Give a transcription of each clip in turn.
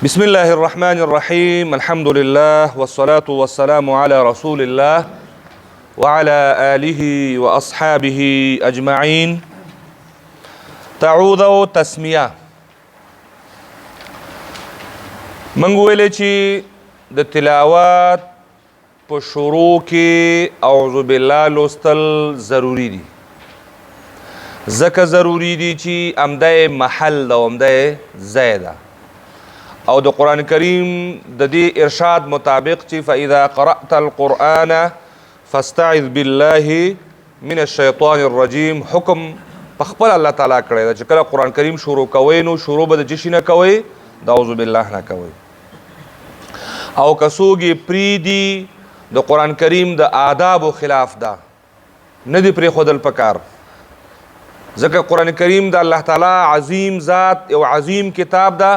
بسم الله الرحمن الرحيم، الحمد لله والصلاة والسلام على رسول الله وعلى آله وأصحابه أجمعين. تعوذ او تسمیه. منګ ویلې چې د تلاوت په شروع کې اعوذ بالله لوستل ضروری دي، ځکه ضروری دي چې امده محل ده او امده ځای ده، او د قرآن کریم د دې ارشاد مطابق چې فإذا قرأت القرآن فاستعذ بالله من الشیطان الرجیم حکم په خپل الله تعالی کړی ده چې کله قرآن کریم شروع کوئ نو شروع به د څه شي نه کوئ؟ د اعوذ بالله نه کوئ. او که څوک یې پرېږدي د قرآن کریم د آدابو خلاف ده، نه دي پرېښودل پکار، ځکه قرآن کریم د الله تعالی عظیم ذات یو عظیم کتاب ده،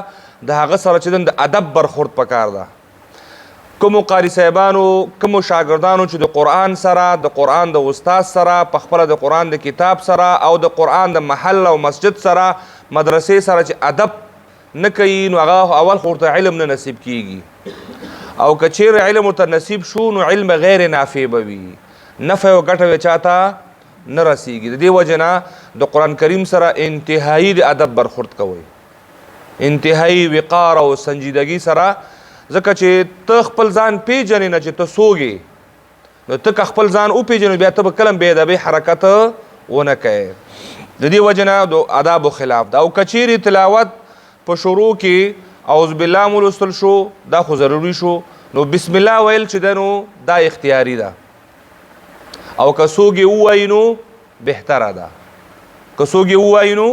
د هغه سره چې د ادب برخورد پکار ده. کومو قاری صاحبانو، کومو شاګردانو چې د قرآن سره، د قرآن د استاد سره، په خپله د قرآن د کتاب سره او د قرآن د محل او مسجد سره، مدرسې سره چې ادب نه کوي، نو هغه اول خو ورته علم نه نصیب کیږي، او که چیرې علم ورته نصیب شو نو علم غیر نافع به وي، نفع او ګټه به چاته نه رسیږي. د دې وجې نه د قرآن کریم سره انتهایی د ادب برخورد کوئ، انتهایی وقار او سنجیدګي سره، ځکه چې ته خپل ځان پیژنې نه چې ته څوک یې، نو ته که خپل ځان وپېژنې بیا ته به کله هم بې ادبۍ حرکت ونه کوې. د دې وجې نه د ادابو خلاف ده. او که چیرې تلاوت په شروع کې اعوذ بالله مو لوستل شو، دا خو ضروري شو، نو بسم الله ویل چې ده نو دا اختیاري ده، او که څوک یې ووایي نو بهتره ده، که څوک یې ووایي نو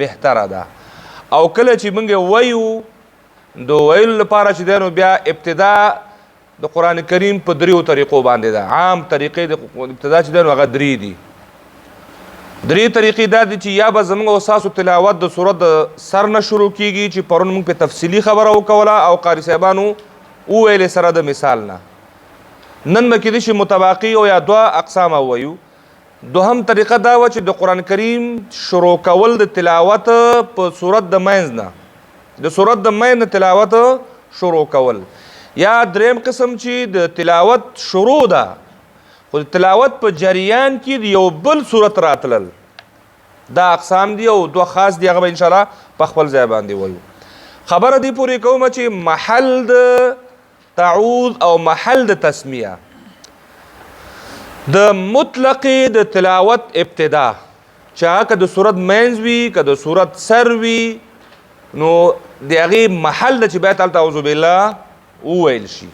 بهتره ده. او کله چې موږ وایو د ویلو لپاره چې ده نو بیا ابتدا د قرآن کریم په دریو طریقو باندې ده. عام طریقې د ابتدا چې ده نو هغه درې دي. درې طریقې دا دي چې یا به زموږ او ستاسو تلاوت د سورت د سر نه شروع کیږي، چې پرون موږ په تفصیلي خبره وکوله او قاري صاحبانو وویلې سره د مثال نه. نن به کېدای شي متباقي او یا دوه اقسامه ووایو. دوهم طریقه دا وه چې د قرآن کریم شروع کول د تلاوت په سورت د منځ نه، د سورت د منځ نه تلاوت شروع کول. یا دریم قسم چې د تلاوت شروع ده خو د تلاوت په جریان کې د یو بل سورت راتلل، دا اقسام دي او دوه خاص دي، هغه به انشاءالله په خپل ځای باندې وایو. خبره دې پورې کوم چې محل د تعوذ او محل د تسمیه د مطلق د تلاوت ابتدا، چې هغه که د سورت منځ وي که د سورت سر وي، نو د هغې محل ده چې باید هلته اعوذ بالله وویل شي.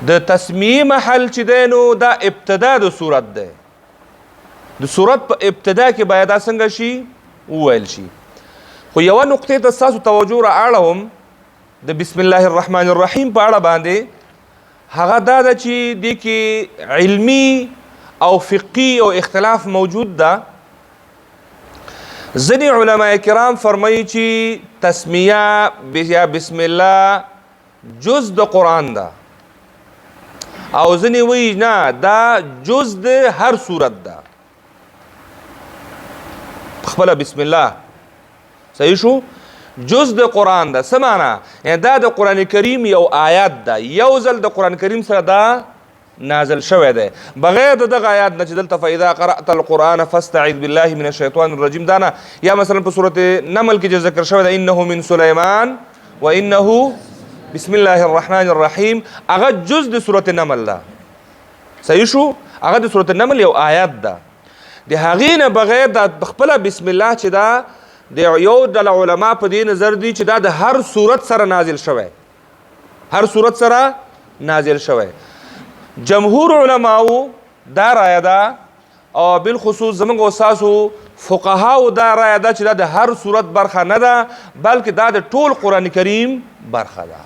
د تسمیې محل چې دی نو دا ابتدا د سورت دی، د سورت په ابتدا کې باید دا څنګه شي وویل شي. خو یوه نقطې ته ستاسو توجه را اړوم د بسم الله الرحمن الرحیم په اړه باندې، هغه دا ده چې دې کې علمي او فقهي او اختلاف موجود ده. ځینې علماء کرام فرمایي چې تسمیه یا بسم الله جز د قرآن ده، او ځینې وایي نه دا جز د هر سورت ده. خپله بسم الله صحیح شو، جز د قرآن ده. څه معنا؟ یعنی دا د قرآن کریم یو آیات ده، یو ځل د قرآن کریم سره دا نازل شوی دی، بغیر د دغه آیات نه چې دلته فاذا قرأت القرآن فاستعذ بالله من الشیطان الرجیم دا نه، یا مثلا په سورة نمل کې چې ذکر شوی دی انه من سلیمان وانه بسم الله الرحمن الرحیم، هغه جز د سورة نمل ده. صحیح شو، هغه د سورة نمل یو آیات ده. د هغې نه بغیر دا خپله بسم الله چې دا د یو ډله علما په دې نظر دي چې دا د هر سورت سره نازل شوی، هر سورت سره نازل شوی. جمهور علماو دا رایه ده، او بالخصوص زموږ او ستاسو فقهاو دا رایه ده چې دا د هر سورت برخه نه ده، بلکې دا د ټول قرآن کریم برخه ده.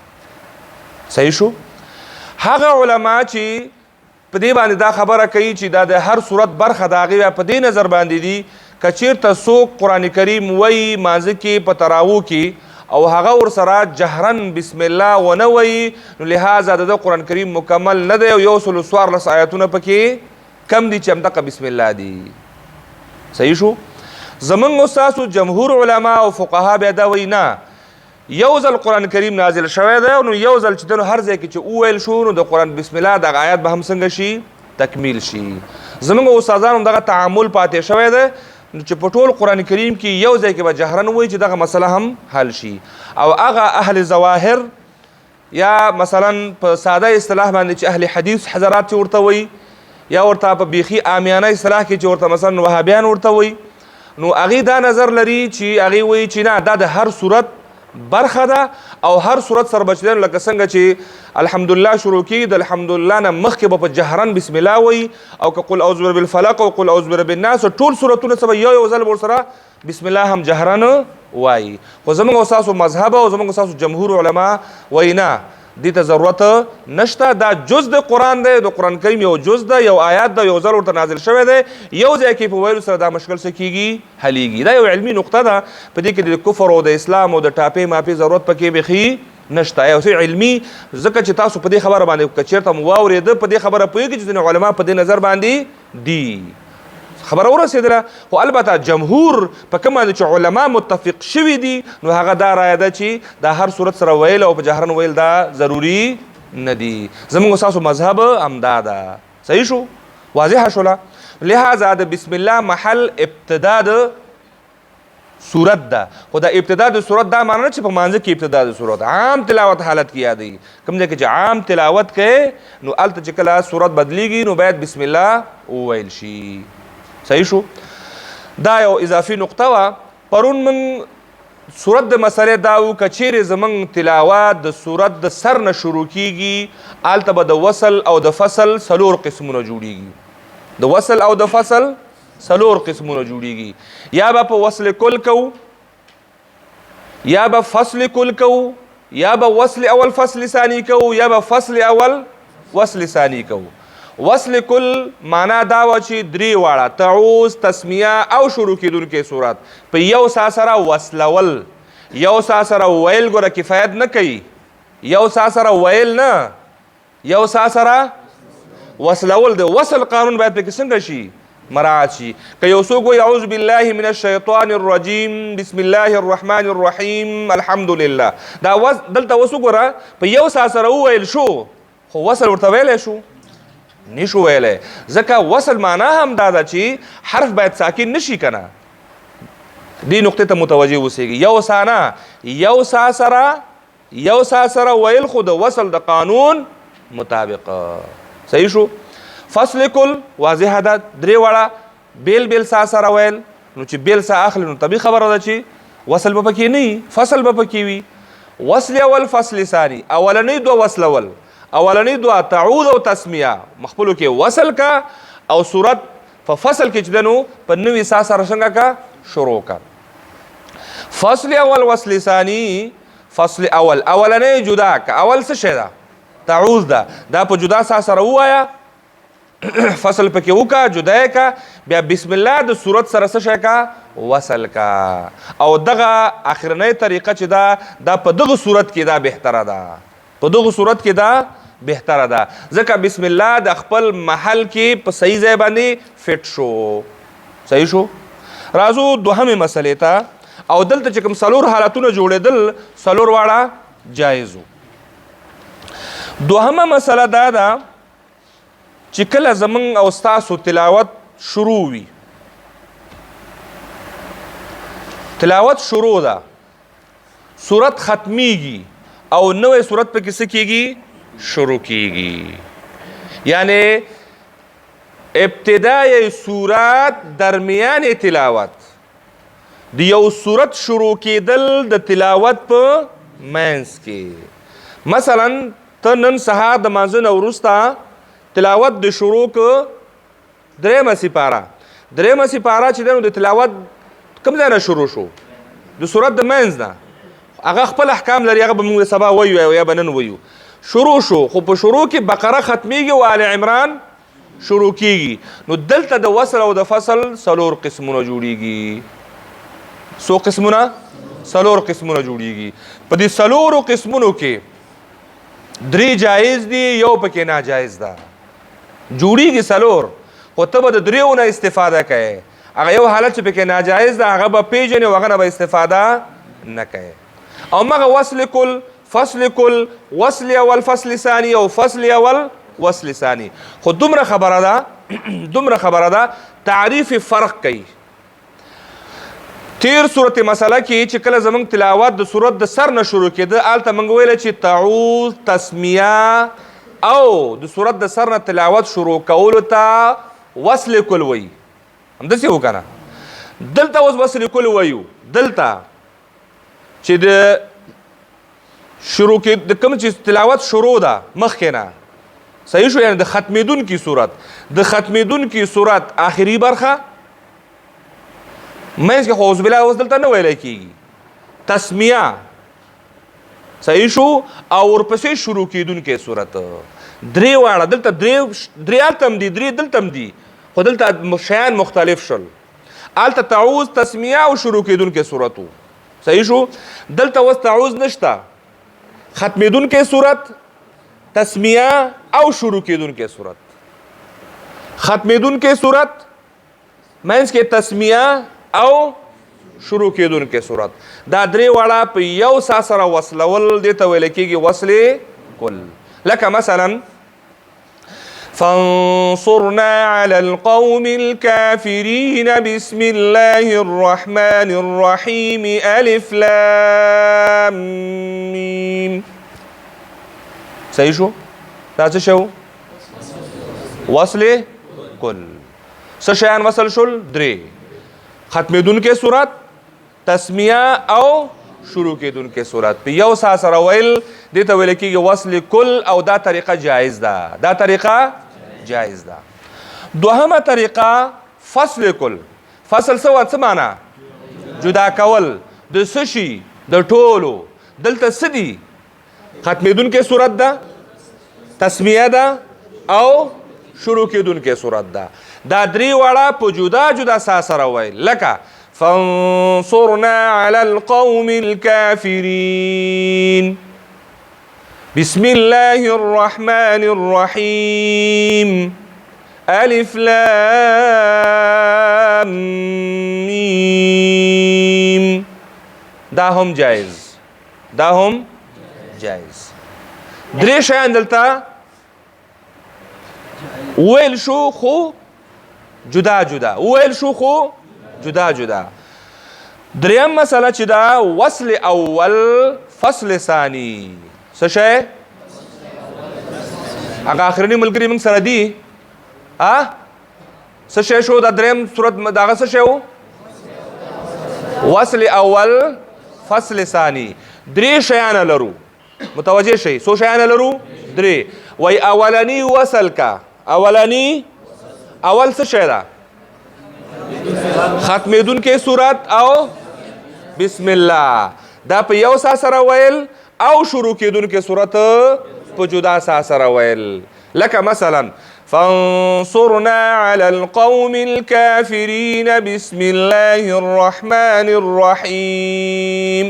صحیح شو. هغه علما چې په دې باندې دا خبره کوي چې دا د هر سورت برخه ده، هغې بیا په دې نظر باندې دي که چیرته څوک قرآن کریم وایي مانځه کې په تراوو کې او هغه ورسره جهرا بسم الله ونه وایي، نو لهذا د ده قرآن کریم مکمل نه دی او یو سلو څوارلس آیتونه پکې کم دي چې همدغه بسم الله دي. صحیح شو. زمونږ او ستاسو جمهور علما او فقها بیا دا وایي نه یو ځل قرآن کریم نازل شوی دی، نو یو ځل چې دنو هر ځای کې چې وویل شو نو د قرآن بسم الله دغه آیات به هم څنګه شي؟ تکمیل شي. زمونږ استادانو دغه تعامل پاتې شوی دی چې په ټول قرآن کریم کې یو ځای کې به جهرن وایي چې دغه مسله هم حل شي. او هغه اهل ظواهر یا مثلا په ساده اصطلاح باندې چې اهل حدیث حضرات چې ورته وایي، یا ورته په بیخي عامیانه اصطلاح کې چې ورته مثلا وهابیان ورته وایي، نو هغې دا نظر لري چې هغې وایي چې نه، دا د هر صورت برخه ده او هر صورت سره به چې دی لکه څنګه چې الحمدلله شروع کېږي، د الحمدلله نه مخکې به په جهرن بسم الله وایي، او که قل اعوذ برب الفلق او قل اعوذ برب الناس ټول صورتونه څه به یو یو ځل به ورسره بسم الله هم جهرن وایي. خو زموږ او ستاسو مذهب او زموږ او ستاسو جمهور علما وایي نه، دې ته ضرورت نشته، دا جز د قرآن دی، د قرآن کریم یو جز ده، یو آیات ده، یو ځل ورته نازل شوی دی، یو ځای کې په ویلو سره دا مشکل څه کېږي؟ حلیږي. دا یو علمي نقطه ده، په دې کې د کفر او د اسلام او د ټاپې ماپې ضرورت پکې بیخي نشته، یو څه علمي، ځکه چې تاسو په دې خبره باندې که چېرته مو واورېده په دې خبره پوهېږئ چې ځینې علما په دې نظر باندې دي. خبره ورسېدله. خو البته جمهور په کوم باندې چې علما متفق شوي دي نو هغه دا رایه ده چې دا هر صورت سره ویل او په جهرن ویل دا ضروري نه دي. زموږ ستاسو مذهب همدا ده. صحیح شو؟ واضحه شوله. لہذا د بسم الله محل ابتدا د صورت ده، خو د ابتدا د صورت دا معنی نه چې په مانځه کې ابتدا د صورت، عام تلاوت حالت کې یادوي. کوم ځای کې چې عام تلاوت کوي نو هلته چې کله صورت بدلیږي نو باید بسم الله وویل شي. صحیح شو؟ دا یو اضافي نقطه وه. پرون موږ صورت د مسئلې دا و که چیرې زموږ تلاوت د صورت د سر نه شروع کیږي هلته به د وصل او د فصل څلور قسمونه جوړیږي. د وصل او د فصل څلور قسمونه جوړیږي. یا به په وصل کل کوو، یا به فصل کل کوو، یا به وصل اول فصل ثانی کوو، یا به فصل اول وصل ثانی کوو. وصل کل معنا دا وه چې درې واړه تعوذ، تسمیه او شروع کېدونکی صورت په یو سا سره وصلول. یو سا سره ویل ګوره کفایت نه کوي، یو سا سره ویل نه، یو سا سره وصلول. د وصل قانون باید پکې څنګه شي؟ مراعات شي. که یو څوک وایي اعوذ بالله من الشیطان الرجیم بسم الله الرحمن الرحیم الحمد لله، دا دلته اوس وګوره په یو سا سره وویل شو خو وصل ورته ویلی شو؟ نشو ویلی، ځکه وصل معنا هم دا ده چې حرف باید ساکن نشي که نه. دې نقطې ته متوجه اوسېږي. یو سا نه، یو سا سره، یو سا سره ویل خو د وصل د قانون مطابق. صحیح شو؟ فصل کل واضحه ده، درې واړه بیل بیل سا سره ویل، نو چې بیل سا اخلي نو طبیعي خبره ده چې وصل به پکې نه وي، فصل به پکې وي. وصل اول فصل ثانی، اولنۍ دوه وصلول، اولنۍ دوه تعوذ او تسمیه مخپلو کې وصل کا، او صورت په فصل کې چې ده نو په نوي سا سره څنګه کا؟ شروع کا. فصل اول وصل ثانی، فصل اول اولنۍ جدا کا، اول څه شی ده؟ تعوذ ده، دا په جدا سا سره ووایه، فصل پکې وکا، جدا یې کا، بیا بسم الله د صورت سره څه شی کا؟ وصل کا. او دغه اخرنۍ طریقه چې ده دا په دغه صورت کې دا بهتره ده، په دغه صورت کې دا بهتره ده، ځکه بسم الله د خپل محل کې په صحیح ځای باندې فټ شو. صحیح شو؟ راځو دوهمې مسئلې ته. او دلته چې کوم څلور حالتونه جوړېدل څلور واړه جایز وو. دوهمه مسئله دا ده چې کله زمونږ او ستاسو تلاوت شروع وي، تلاوت شروع ده، صورت ختمیږي او نوې صورت پکې څه کیږي؟ شروع کیږي. یعنی ابتدای صورت درمیان تلاوت، د یو صورت شروع کېدل د تلاوت په منځ کې. مثلا ته نن سهار د مانځه نه وروسته تلاوت د شروع که درېیمه سپاره، درېیمه سپاره چې ده نو د تلاوت کوم ځای نه شروع شو؟ د صورت د منځ نه. هغه خپل احکام لري، هغه به موږ سبا وایو او یا به نن وایو. شروع شو، خو په شروع کې بقره ختمیږي او آل عمران شروع کیږي. نو دلته د وصل او د فصل څلور قسمونه جوړیږي. څو قسمونه؟ څلور قسمونه جوړیږي. په دې څلورو قسمونو کې درې جایز دي، یو پکې ناجایز ده. جوړیږي څلور، خو ته به د دریو نه استفاده کوې. هغه یو حالت چې پکې ناجایز ده هغه به پېژنې او هغه نه به استفاده نه کوې. او مغه وصل کل، فصل کل، وصل اول فصل ثانی او فصل اول وصل ثانی. خو دومره خبره ده، دومره خبره ده، تعریف فرق کوي. تیر صورت مسله کې چې کله زمونږ تلاوت د صورت د سر نه شروع کېده، هلته مونږ ویله چې تعوذ، تسمیه او د صورت د سر نه تلاوت شروع کولو ته وصل کل وایي. همداسې و که نه؟ دلته اوس وصل کل وایو. دلته چې د شروع کې د کوم چې تلاوت شروع ده مخکې نه، صحیح شو، یعنی د ختمېدونکي صورت، د ختمېدونکي صورت آخري برخه منځ کې خو اعوذ بالله اوس دلته نه ویلی کېږي، تسمیه، صحیح شو، او ورپسې شروع کېدونکی صورت، درې واړه دلته درې هلته هم دي، درې دلته هم دي، خو دلته شیان مختلف شول. هلته تعوذ، تسمیه او شروع کېدونکی صورت وو، صحیح شو. دلته اوس تعوذ نشته، ختمېدونکی صورت، تسمیه او شروع کېدونکی صورت. ختمېدونکی صورت منځ کې تسمیه او شروع کېدونکی صورت، دا درې واړه په یو سا سره وصلول دې ته ویل کېږي وصل کل. لکه مثلا فانصرنا على القوم الكافرين بسم الله الرحمن الرحيم ألف لام ميم. صحیح شو؟ دا څه شو؟ وصل کل. څه شیان وصل شول؟ درې، ختمېدونکی صورت، تسمیه او شروع کېدونکی صورت په یو سا سره ویل دې ته ویل کېږي وصل کل، او دا طریقه جایز ده، دا طریقه جایز ده. دوهمه طریقه فصل کل. فصل څه څه معنا؟ جدا کول د څه شي؟ د ټولو. دلته څه دي؟ ختمېدونکی صورت ده، تسمیه ده او شروع کېدونکی صورت ده. دا درې واړه په جدا جدا سا سره ویل، لکه فانصرنا على القوم الكافرين بسم الله الرحمن الرحيم ألف لام ميم. دا هم جائز، دا هم جائز. درې شیان دلته ویل شو خو جدا جدا، ویل شو خو جدا جدا. دریم مسله چې دا وصل اول فصل ثانی څه شی؟ هغه آخرني ملګري موږ سره دي، ها؟ څه شی شو دا دریم صورت؟ دغه څه شی و؟ وصل اول فصل ثانی. درې شیان لرو، متوجه شئ. څو شیان لرو؟ درې. وای اولنی وصل کا، اولنی اول څه شی ده؟ ختمېدونکی صورت او بسم الله، دا په یو سا سره ویل او شروع کېدونکی صورت په جدا سا سره ویل. لکه مثلا فانصرنا على القوم الكافرين بسم الله الرحمن الرحيم.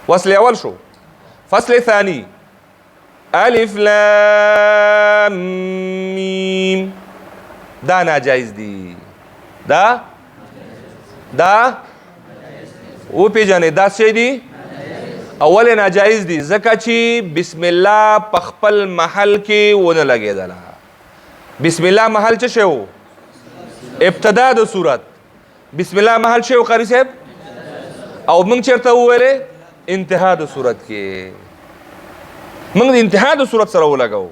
وصل اول شو، فصل ثاني الف لام ميم. دا ناجایز دی، دا دا و پیژنې دا څه دی؟ اول ناجایز دی ځکه چې بسم الله په خپل محل کې ونه لګېدله. بسم الله محل څه شی و؟ ابتدا د صورت. بسم الله محل شی و قاری صاحب؟ او موږ چېرته وویلې؟ انتها د صورت کې. موږ د انتها د صورت سره ولګو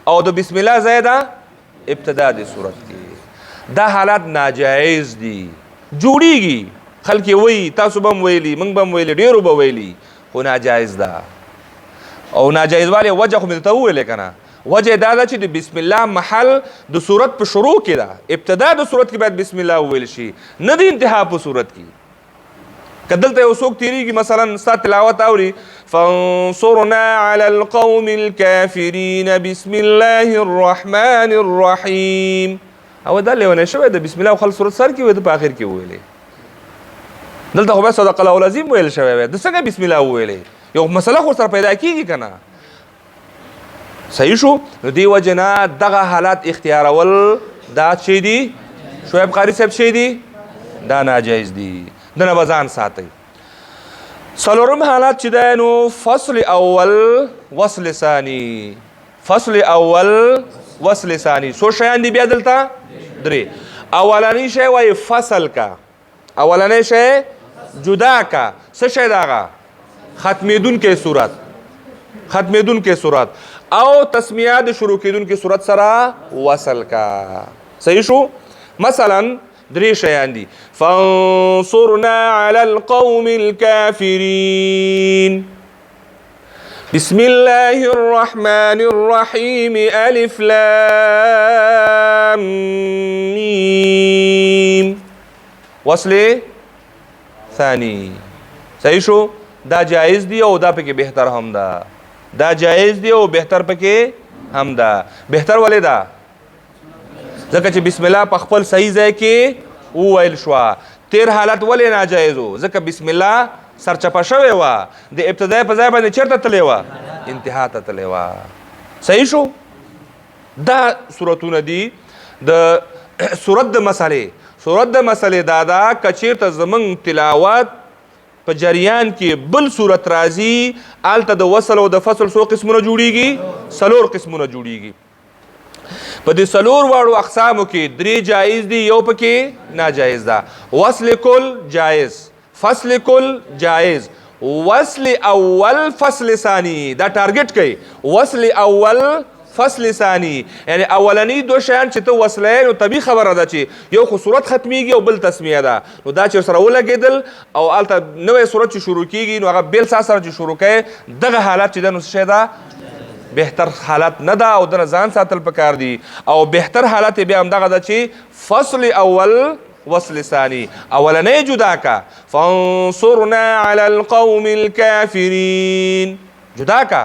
او د بسم الله ځای ده ابتدا د صورت کې. دا حالات ناجایز دي، جوړیږي، خلک یې وایي، تاسو به هم ویلي، موږ به هم ویلي، ډېرو به ویلي، خو ناجایز ده. او ناجایز والي وجه خو مې درته وویلې که نه؟ وجه دا ده چې د بسم الله محل د صورت په شروع کې ده، ابتدا د صورت کې باید بسم الله وویل شي، نه د انتها په صورت کې. که دلته یو څوک تېرېږي مثلا ستا تلاوت اوري فانصرنا على القوم الكافرين بسم الله الرحمن الرحيم، او دا لیونی شوی د بسم الله خپل صورت سر کې وي، ده په آخر کې وویلې. دلته خو بیا صدق الله العظیم ویل شوی وی، ده څنګه بسم الله وویلې؟ یو مسله خو سره پیدا کېږي که نه؟ صحیح شو؟ نو دې وجې نه دغه حالات اختیارول دا چې دي شعیب قاری صاحب چې دي دا ناجایز دي، دنه به ځان ساتئ. څلورم حالت چې دی نو فصل اول وصل ثانی، فصل اول وصل ثانی. څو شیان دي بیا دلته؟ درې. اولنی شی وایي فصل کا، اولنی شی جدا کا. څه شی ده هغه؟ ختمېدونکی صورت، ختمېدونکی صورت او تسمیه د شروع کېدونکي صورت سره وصل کا. صحیح شو؟ مثلا درې شیان دي، فانصرنا علی القوم الكافرین، بسم الله الرحمن الرحیم، الف لام میم، وصل ثانی. صحیح شو؟ دا جایز دی او دا پکې بهتر هم ده، دا جایز دی او بهتر پکې هم ده. بهتر ولې ده؟ ځکه چې بسم الله په خپل صحیح ځای کې وویل شوه. تیر حالت ولې ناجایز و؟ ځکه بسم الله سرچپه شوې وه، د ابتدای په ځای باندې چېرته تللی وه؟ انتها ته تللی وه. صحیح شو؟ دا صورتونه دي د صورت د مسئلې. صورت د مسئلې دا ده که چېرته زمونږ تلاوت په جریان کې بل صورت راځي، هلته د وصل او د فصل څو قسمونه جوړیږي؟ څلور قسمونه جوړیږي. په دې څلور واړو اقسامو کې درې جایز دي، یو پکې ناجایز ده. وصل کل جایز، فصل کل جایز، وصل اول فصل ثانی. دا ټارګټ کوي وصل اول فصل ثانی، یعنی اولنی دو شیان چې ته وصلې نو طبیعي خبره ده چې یو خو صورت ختمیږي او بل تسمیه ده، نو دا چې سره ولګېدل او هلته نوی صورت چې شروع کیږي نو هغه بل سا سره چې شروع کوي، دغه حالت چې ده نو څه شی ده؟ بهتر حالت نه ده او دنه ځان ساتل پکار دي. او بهتر حالت یې بیا همدغه ده چې فصل اول وصل ثانی، اولنی جدا کا، فانصرنا علی القوم الكافرین، جدا کا.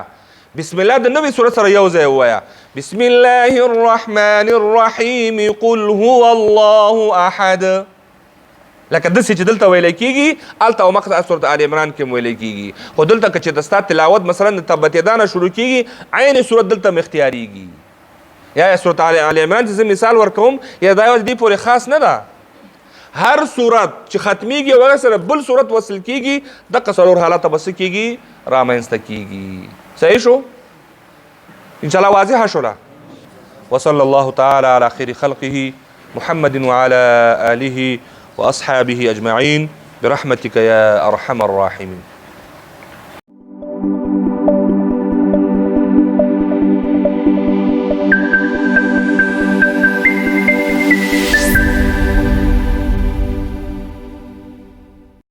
بسم الله د نوې سورت سره یو ځای ووایه، بسم الله الرحمن الرحیم، قل هو الله احد. لکه داسې چې دلته ویلی کېږي هلته او مخته سورت آل عمران کې هم ویلی کېږي، خو دلته که چې د ستا تلاوت مثلا د تبت یدا نه شروع کېږي، عین سورت دلته هم اختیارېږي. یا سورت آل عمران چې زه مثال ورکوم، یا دا یوازې دې پورې خاص نه ده، هر سورت چې ختمیږي او هغه سره بل سورت وصل کېږي، دقه څلور حالته به څه کېږي؟ رامنځته کېږي. صحیح شو؟ ان شاء الله واضحه شوله. وصلى الله تعالى على خير خلقه محمد وعلى آله وأصحابه أجمعين برحمتك يا أرحم الراحمين.